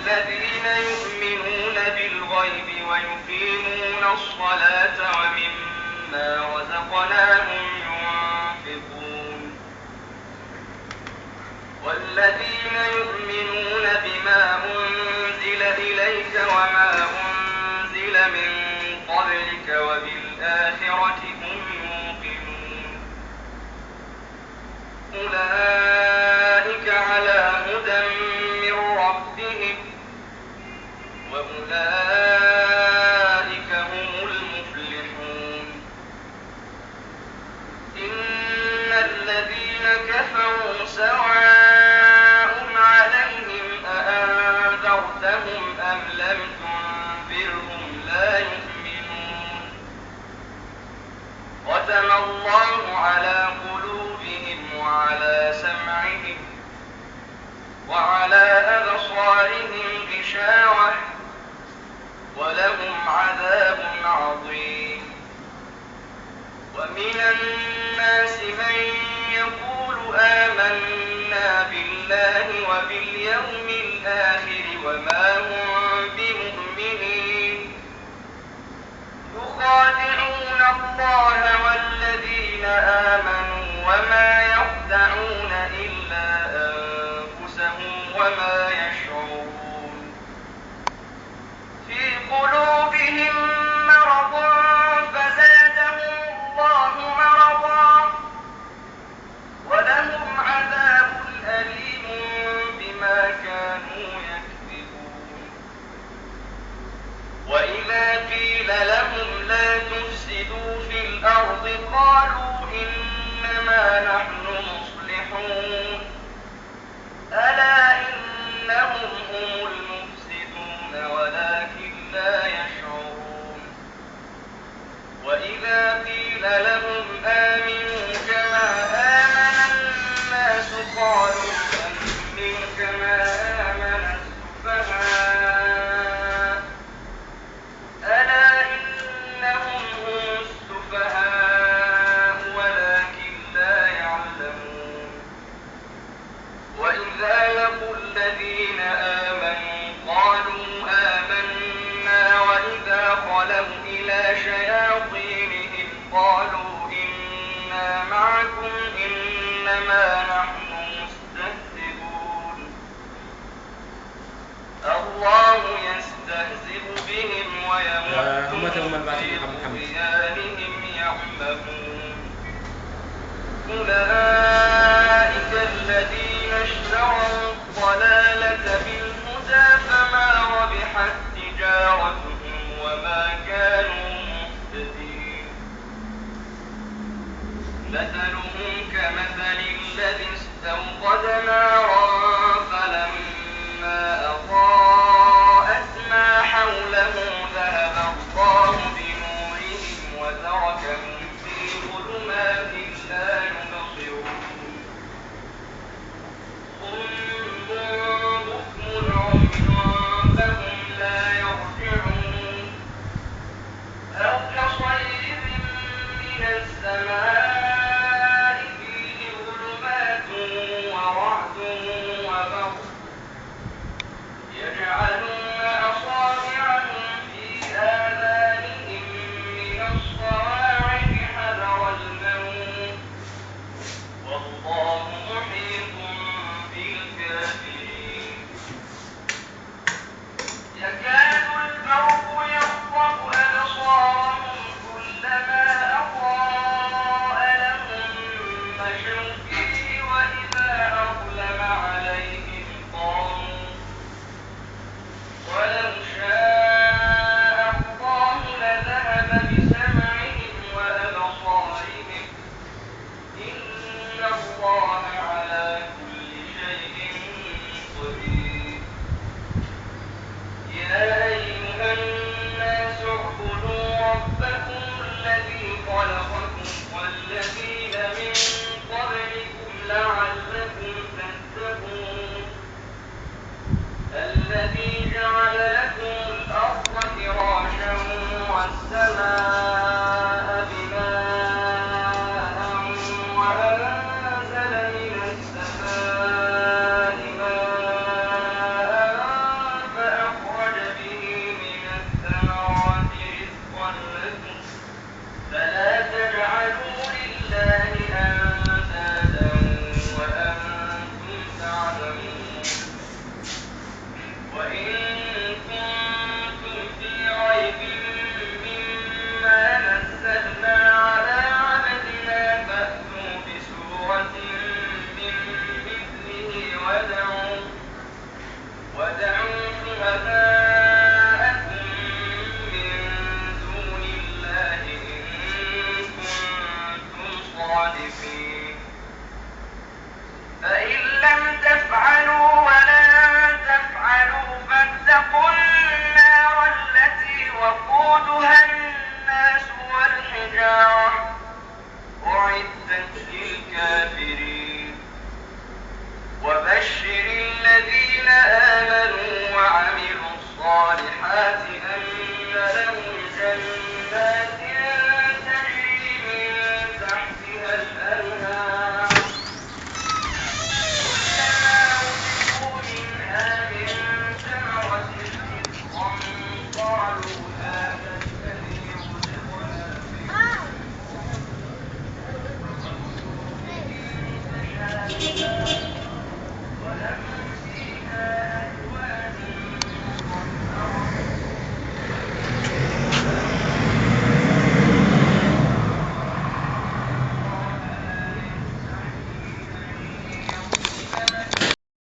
الذين يؤمنون بالغيب ويقيمون الصلاة ومما رزقناهم ينفقون. والذين يؤمنون بما أنزل إليك وما أنزل من قبلك وبالآخرة هم يوقنون. أولئك على هدى من ربهم وأولئك هم المفلحون. إن الذين كفروا سواء عليهم أأنذرتهم أم لم تنذرهم لا يؤمنون. ختم الله على قلوبهم وعلى سمعهم وعلى أبصارهم غشاوة ولهم عذاب عظيم. ومن الناس من يقول آمنا بالله وباليوم الآخر وما هم بمؤمنين. يخادعون الله والذين آمنوا وما يخدعون إلا أنفسهم وما يشعرون. في قلوبهم مرض فزادهم الله مرضا ولهم عذاب أليم بما كانوا يكذبون. وإذا قيل لهم لا تفسدوا في الأرض قالوا إنما نحن مصلحون. ألا إنهم هم المفسدون ولكن لا يشعرون. وإذا قيل لهم آمنوا كما آمن الناس قالوا أنؤمن كما آمن السفهاء. ألا إنهم هم السفهاء ولكن لا يعلمون. وإذا لقوا الذين آمنوا قالوا آمنا وإذا خلوا إلى شياطينهم قالوا إنا معكم إنما نحن مستهزئون. الله يستهزئ بهم ويمدهم في طغيانهم يعمهون. أولئك الذين اشتروا الضلالة بالهدى فما ربحت تجارتهم وما كانوا مهتدين. مثلهم كمثل الذي استوقد نارا فلما أضاءت ما حوله ذهب الله بنورهم وتركهم في ظلمات لا يبصرون. صم بكم عمي فهم لا يرجعون. أو كصيب من السماء فيه ظلمات ورعد وبرق يجعلون أصابعهم في آذانهم من الصواعق حذر الموت والله محيط بالكافرين. يكاد البرق يخطف أبصارهم كلما أضاء لهم مشوا فيه وإذا أظلم عليهم قاموا. ولو شاء الله لذهب بسمعهم وأبصارهم إن الله على كل شيء قدير. يا أيها الناس اعبدوا ربكم الذي خلقكم والذين من قبلكم لعلكم تتقون. الذي جعل لكم الأرض فراشا والسماء بناء وأنزل من السماء ماء وإن